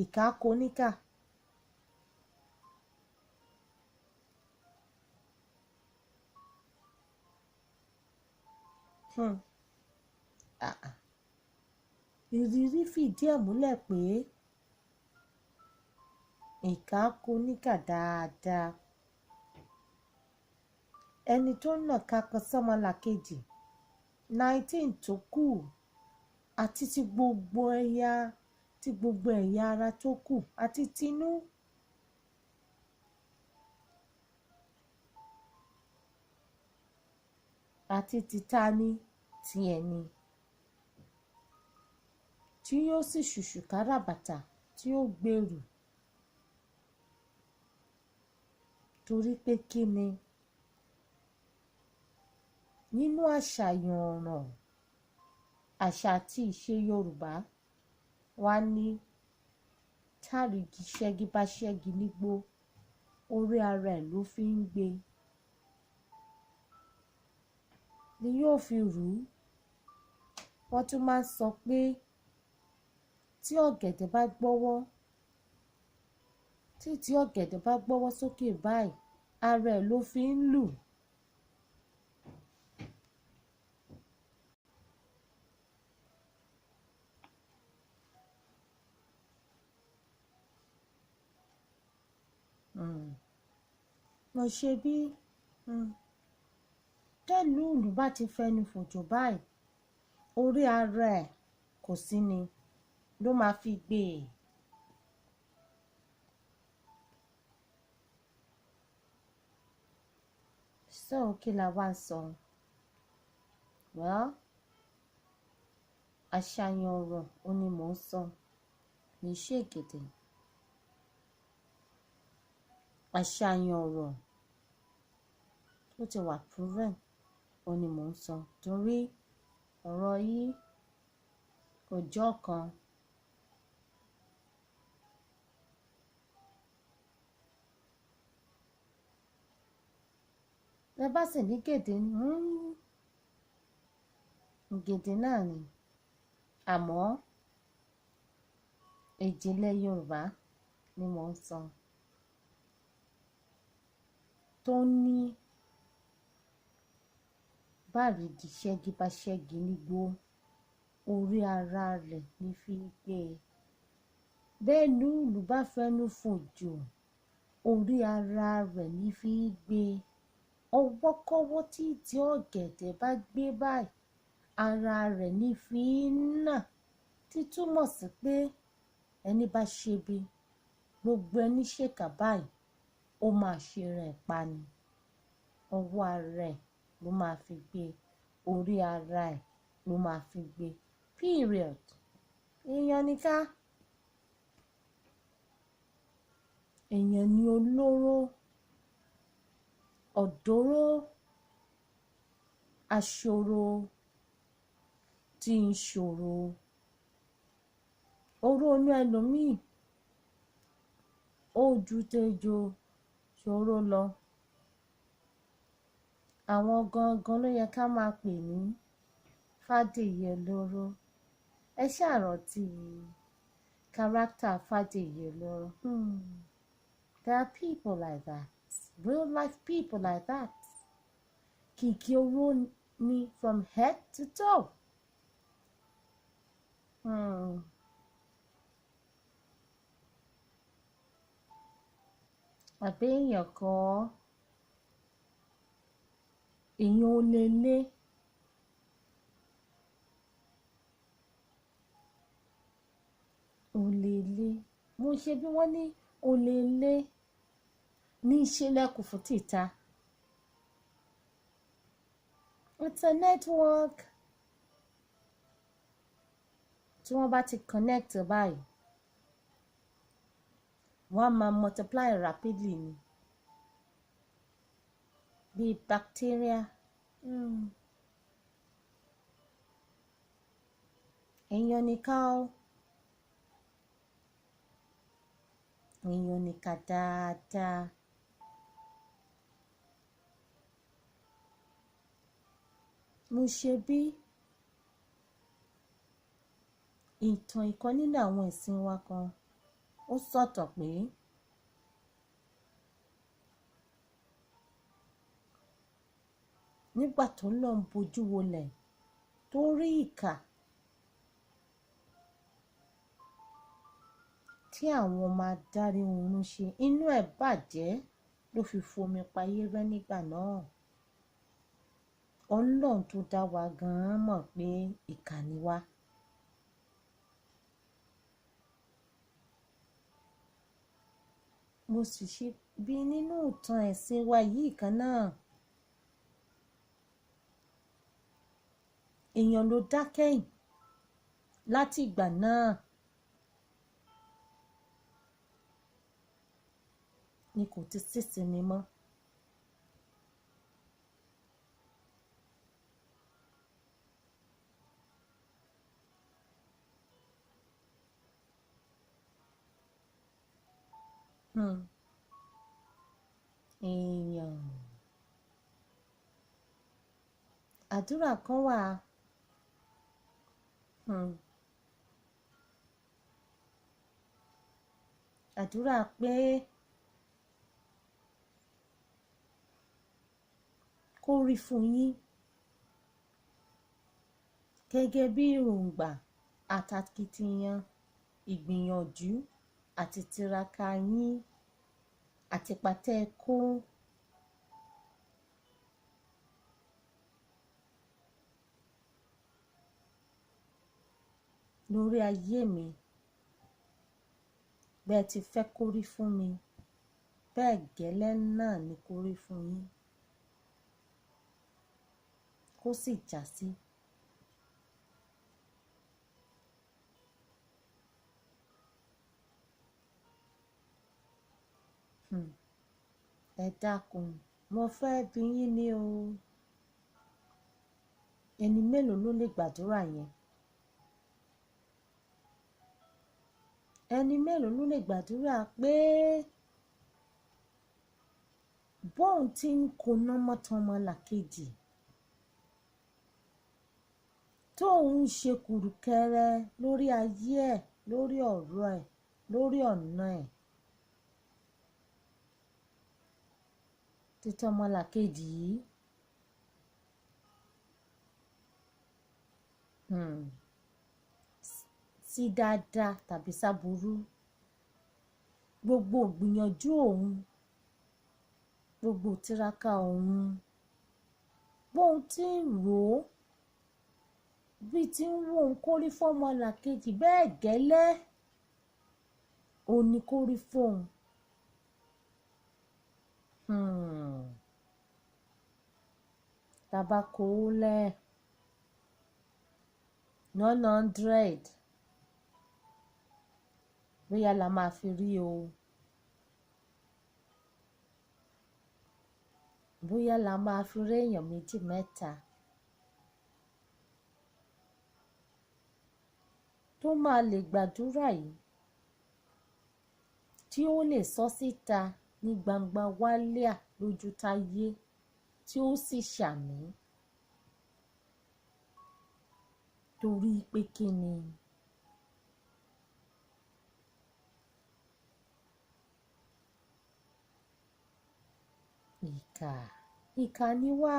Speaker 1: ìkà kò níkà. Ah. Ìrírí fìdí ẹ̀ múlẹ̀ pé ìkà kò níkà dáadáa. Ẹni tó ń nàka kan sọ́mọlàkejì 19 tó kù àti ti gbogbo ẹ̀yà, ti gbogbo ẹ̀yà ara tó kù àti tinú. Àti tìta ni ti ẹni tí yóò sì ṣùṣù káràbàtà tí ó gbèrú. Torí pé kí ni? Nínú àṣàyàn ọ̀ràn, àṣà àti ìṣe Yorùbá wá ní tárìgì ṣẹ́gi bá ṣẹ́gi nígbó, orí ara ẹ̀ ló fi ń gbé ni yóò fi rú. Wọ́n tún máa ń sọ pé tí ọ̀gẹ̀dẹ̀ bá gbọ́wọ́, tí ọ̀gẹ̀dẹ̀ bá gbọ́wọ́ sókè báyìí, ara ẹ̀ ló fi ń lù. Mo ṣe bí tẹ́lúùlù bá ti fẹnu fòjò báyìí, orí ara ẹ̀ kò sí ni ló máa fi gbé e. So kí la wá ń sọ? Well, àṣàyàn ọ̀rọ̀ ò ní mò ń sọ, kì í ṣe ègèdè. Àṣàyàn ọ̀rọ̀ tó ti wà proven ò ní mò ń sọ, torí ọ̀rọ̀ yìí kò jọ́ kan. Ẹ bá sì ní gèdè ni, gèdè náà ni, àmọ́ ìjìnlẹ̀ Yorùbá ni mò ń sọ, tó ní bárìdì ṣẹ́gi bá ṣẹ́gi nígbó, orí ara rẹ̀ ní fi gbé e. Bẹ́ẹ̀ lúùlù bá fẹnu fòjò, orí ara rẹ̀ ní fi gbé e. Ọwọ́kọ́wọ́ tí ìdí ọ̀gẹ̀dẹ̀ bá gbé báyìí, ara rẹ̀ ní fi nà, tí túmọ̀ sí pé ẹni bá ṣe bí, gbogbo ẹni ṣèkà báyìí, ó máa ṣe rẹ̀ pa ni. Ọwọ́ ara ẹ̀ ló máa fi gbé, orí ara ẹ̀ ló máa fi gbé. Period. Èèyàn ni ká. Èèyàn ni olóró, ọ̀dọ́ró, aṣòro tí ń ṣòro. Oró inú ẹlòmíì, ó ju tejò ṣòro lọ. Àwọn gangan ló yẹ ká máa pè ní Fádèyí olóró. Ẹ ṣàrántí character Fádèyí olóró. There are people like that. Real life people like that. Kìkì oró ni from head to toe. Àbí èèyàn kọ́? Èèyàn ò lè lé. Ò lè lé. Mo ṣe bí wọ́n ní ò lè lé ní ṣílẹ̀kùn fún tìta. It's a network. Tí wọ́n bá ti connect báyìí, wọ́n á máa multiply rapidly ni. Bí bacteria. Èèyàn ní ká o. Èèyàn ní ká dáadáa. Mo ṣe bí ìtàn ìkan nínú àwọn ẹ̀sìn wa kan, ó sọ̀tọ̀ pé nígbà tó lọ ń bojú wolẹ̀ tó rí ìkà tí àwọn ọmọ adarí oorun ṣe, inú ẹ̀ bàjẹ́ ló fi fomi payé rẹ́ nígbà náà. Ọlọ́run tó dá wa gan-an mọ̀ pé ìkà ni wá. Mo sì ṣe bí nínú ìtàn ẹ̀sìn wa yìí kan náà. Èèyàn ló dákẹ́yìn láti ìgbà náà ni kò ti sísinmi mọ́. Èèyàn. Àdúrà kan wà. Àdúrà pé kó rí fún yín gẹ́gẹ́ bí èròǹgbà àtàkìtìyàn, ìgbìyànjú àti tiraka yín Àtìpà tẹ́ ẹ kó lórí ayé mi, bẹ́ẹ̀ ti fẹ́ kó rí fún mi, bẹ́ẹ̀ gẹ́lẹ́ náà ni kó rí fún yín, kó sì já sí. Ẹ dákun, mo fẹ́ bi yín ní o. Ẹni mélòó ló lè gbàdúrà yẹn? Ẹni mélòó ló lè gbàdúrà pé bóun ti ń koná mọ́tọmọlàkejì, tóun ń ṣe kùrùkẹrẹ lórí ayé ẹ̀, lórí ọ̀rọ̀ ẹ̀, lórí ọ̀nà ẹ̀, títọ́mọlàkejì yìí, sí dáadáa tàbí sáburú, gbogbo ìgbìyànjú òun, gbogbo tiraka òun, bóun ti ń rò ó, bí ti ń wò ó kórí fọ́mọlàkejì, bẹ́ẹ̀ gẹ́lẹ́ òun ni kórí fóun. Tàbá kó lẹ̀ 100, bóyá la máa fi rí o, bóyá la máa fi rí èèyàn méjì mẹ́ta tó máa lè gbàdúrà yìí, tí ó lè sọ síta ní gbangba wálíà lójú táyé, tí ó sì ṣàmì. Torí pé kí ni? Ìkà, ìkà ni wá.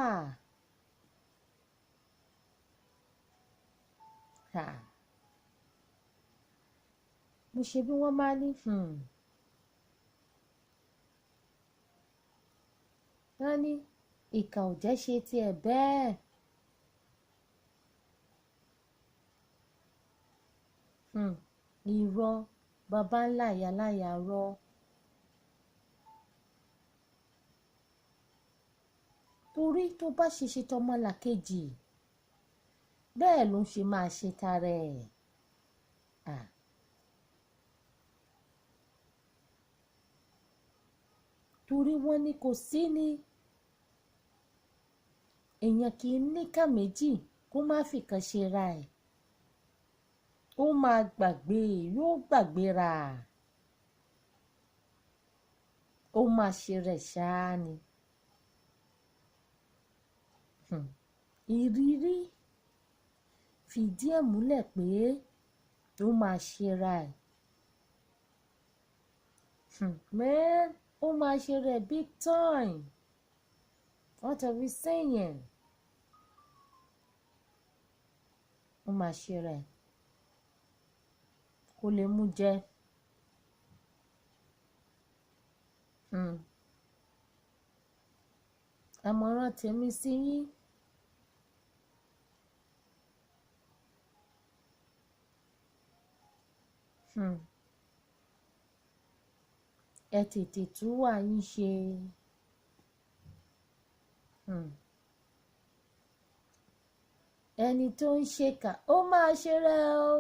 Speaker 1: Mo ṣe bí wọ́n máa ní, wọ́n ní ìkà ò jẹ́ ṣe tiẹ̀ bẹ́ẹ̀. Irọ́ baba ńlá ìyáláyà rọ́. Torí tó bá ṣe ṣe tọmọlàkejì, bẹ́ẹ̀ ló ń ṣe máa ṣe tara ẹ̀. Torí wọ́n ní kò sí ní, èèyàn kì í níkà méjì kó má fìkan ṣe ra ẹ̀. Ó máa gbàgbé, yóò gbàgbéra. Ó máa ṣe rẹ̀ ṣáá ni. Ìrírí fìdí ẹ̀ múlẹ̀ pé ó máa ṣe ra ẹ̀. Man, ó máa ṣe rẹ̀ big time. What are we saying? Ó máa ṣe rẹ̀. Kó lè mú jẹ. Àmọ̀ràn tèmi sí yín. Ẹ tètè tún wà yín ṣe. Ẹni tó ń ṣèkà ó máa ṣe rẹ̀ o.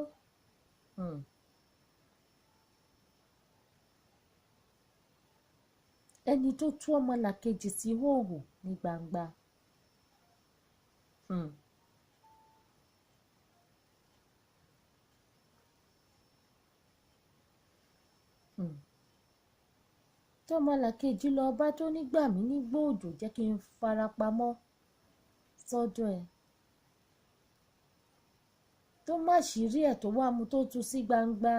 Speaker 1: Ẹni tó tú ọmọlàkejì sí hòhò ní gbangba. Tọmọlàkejì lọ bá tó nígbà mí nígbà òjò jẹ́ kí n farapamọ́ sọ́dọ̀ ẹ̀. Tó má ṣìírí ẹ̀ tó wá mu tó tú sí gbangba,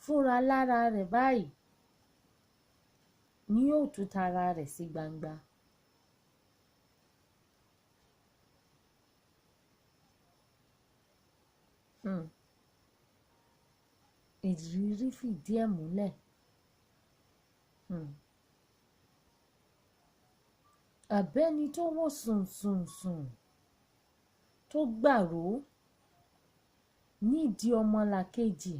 Speaker 1: fúnra lára rẹ̀ báyìí ni yóò tú tara rẹ̀ sí gbangba. Ìrírí fìdí ẹ̀ múlẹ̀. Àbẹ́ni tó wò sùn sùn sùn tó gbàró nídìí ọmọlàkejì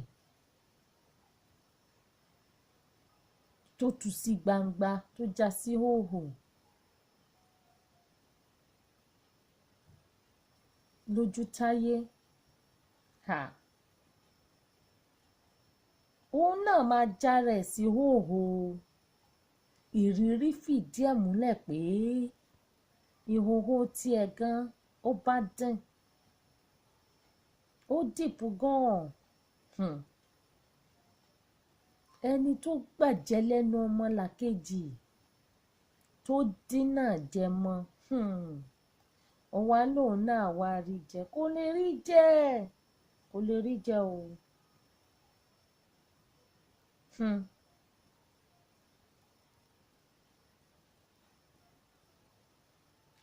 Speaker 1: tó tú sí gbangba tó já sí hòhò lójú táyé. Ha! Òun náà máa jára ẹ̀ sí hòhò. Ìrírí fìdí ẹ̀ múlẹ̀ pé ìhòhò tiẹ̀ gan ó bá dín, ó dìpọ̀ gan-an. Ẹni tó gbàjẹ́ lẹ́nu ọmọlàkejì tó dínà jẹ mọ́, ọ̀wá lòun náà wá rí jẹ, kò lè rí jẹ, kò lè rí jẹ o.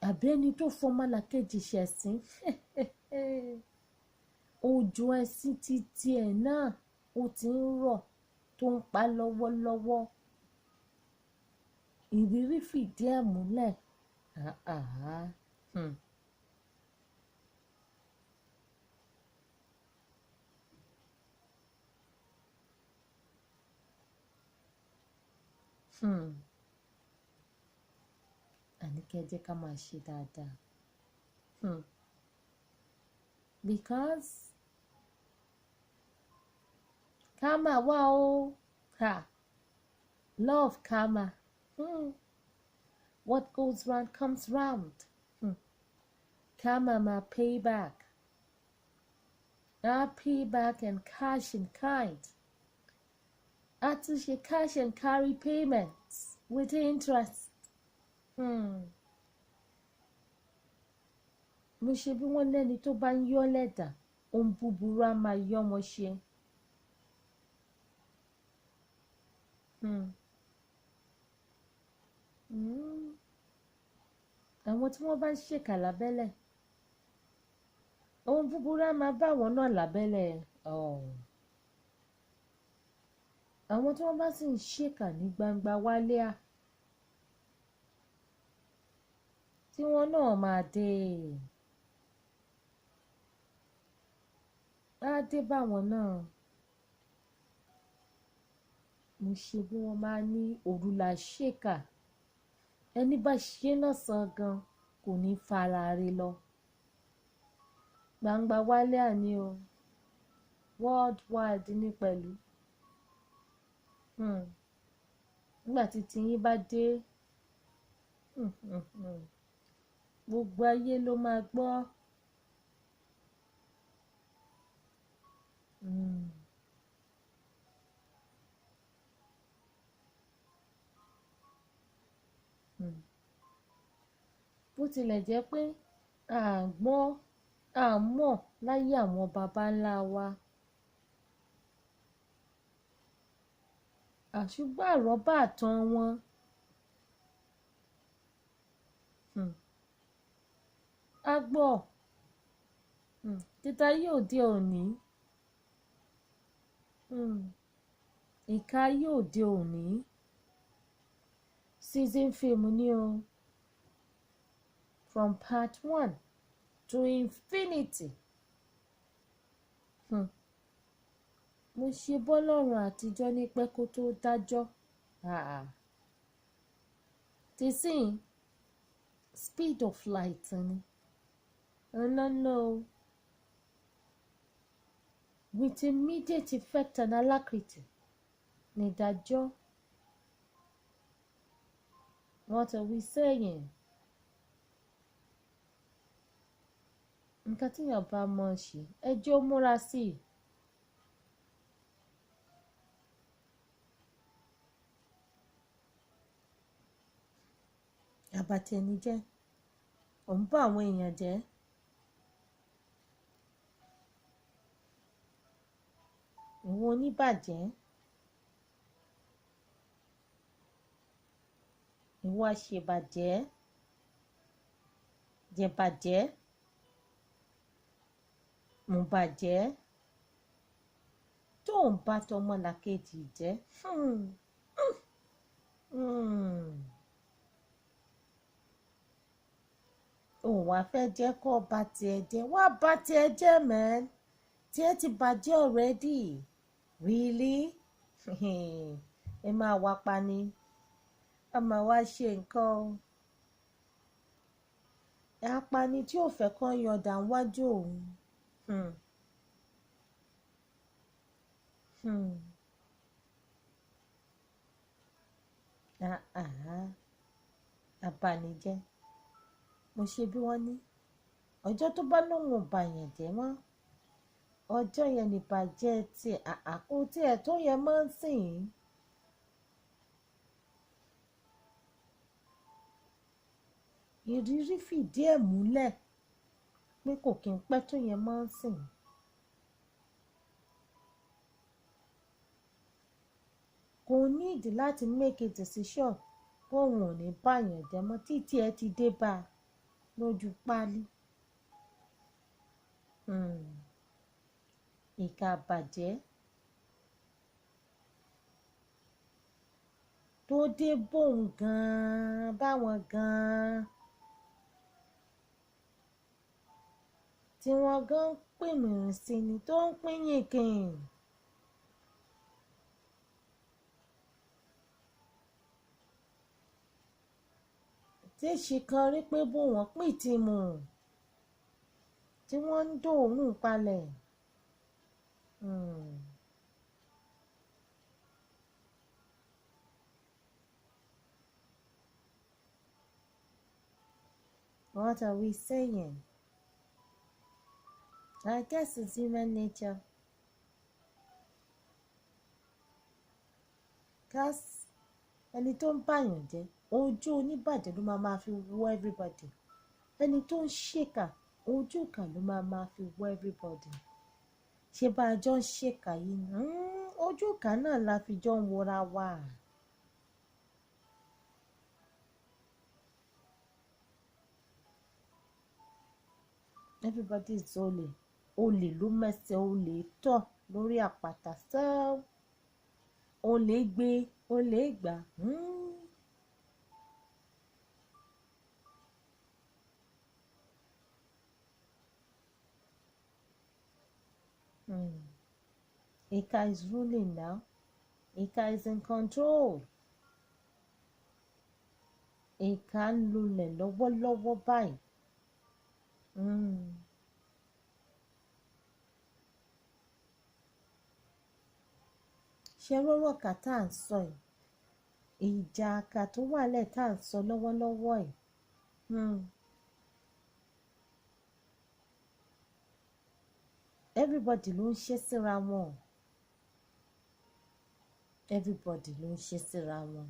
Speaker 1: Àbí ẹni tó fọmọlàkejì ṣẹ̀sín, òjò ẹ̀sín títí ẹ̀ náà ó ti ń rọ̀ tó ń pa lọ́wọ́lọ́wọ́. Ìrírí fìdí ẹ̀ múlẹ̀. Àní kí ẹ jẹ́ ká máa ṣe dáadáa. Because karma wà o. Ha. Love karma. What goes round comes round. Karma ma pay back. I pay back and cash in kind. A tún ṣe cash and carry payments with interest. Mo ṣe bí wọ́n lẹ́ni tó bá ń yọ́ lẹ́dà, ohun búburú á máa yọ́ wọn ṣe. Àwọn tí wọ́n bá ń ṣèkà lábẹ́lẹ̀, ohun búburú á máa bá àwọn náà lábẹ́lẹ̀. Àwọn tí wọ́n bá sì ń ṣèkà ní gbangba wálíà, tí wọ́n náà máa dé. Á dé bá wọn náà. Mo ṣe bí wọ́n máa ní òru la ṣèkà. Ẹni bá ṣe lọ́sàn-án gan kò ní fara re lọ. Gbangba wálíà ni o. Worldwide ní pẹ̀lú. Nígbà tí tiyín bá dé, gbogbo ayé ló máa gbọ́. Bó tilẹ̀ jẹ́ pé a gbọ́, a mọ̀ láyé àwọn baba ńlá wa. Àṣùgbọ́n àrọ́bá àtàn wọn. A gbọ́. Títa yóò dé òní. Ìka yóò dé òní. Season film ni o. From part 1 to infinity. Mo ṣe bọ́lọ́run àtijọ́ ní pẹ́ kó tó dájọ́. Tìsín speed of light ni. No. With immediate effect and alacrity ni ìdájọ́. What are we saying? Nǹkan tí èèyàn bá mọ̀ ṣe, ẹ jẹ́ ó múra sí i. Abatẹnijẹ́, ò ń bá àwọn èèyàn jẹ́. Ìwọ oníbàjẹ́, ìwọ aṣèbàjẹ́, jẹ̀bàjẹ́, mùbàjẹ́, tó ń bá tọmọlàkejì jẹ́. Òun wá fẹ́ jẹ́ kó ba tiẹ̀ jẹ́, wá ba tiẹ̀ jẹ́, man. Tiẹ̀ ti bàjẹ́ already. Really? Ẹ máa wá pa ni, a máa wá ṣe nǹkan o. Apani tí ò fẹ́ kán yọ̀dà wájú òun. Ah, ah. Abanijẹ́. Mo ṣe bí wọ́n ní. Ọjọ́ tó bá lóun ò bàyàn jẹ́ mọ́, ọjọ́ yẹn ní ìbàjẹ́ tiẹ̀ àkó tiẹ̀ tó yẹ mọ́ ń sìn. Ìrírí fìdí ẹ̀ múlẹ̀ pé kò kí n pẹ́ tó yẹn mọ́ ń sìn. Kò need láti make a decision bóun ò ní bàyàn jẹ́ mọ́ títí ẹ ti dé bá a lójú páálí. Ìkà bàjẹ́ tó dé bóun gan-an báwọn gan-an tí wọ́n gan ń pè mìíràn sí ni tó ń pín yìnkìn. Tí ṣì kan rí pé bó wọ́n pín tìmù tí wọ́n ń dòórùn palẹ̀. What are we saying? I guess it's human nature. 'Cause ẹni tó ń bàyàn jẹ́, ojú oníbàjẹ́ ló máa máa fi wo everybody. Ẹni tó ń ṣèkà, ojú ìkà ló máa máa fi wo everybody. Ṣé bá a jọ ń ṣèkà yìí ni? Ojú ìkà náà la fi jọ ń wora wa. Everybody is olè. Olè ló mẹ́sẹ̀ olè tọ̀ lórí àpáta. So olè gbé, olè gbà. Ìkà is ruling now. Ìkà is in control. Ìkà ń lulẹ̀ lọ́wọ́lọ́wọ́ báyìí. Ṣé rọ́rọ̀ kà tá à ń sọ yìí? Ìjà àkà tó wà lẹ̀ tá à ń sọ lọ́wọ́lọ́wọ́ yìí. Everybody ló ń ṣe síra wọn. Everybody ló ń ṣe síra wọn.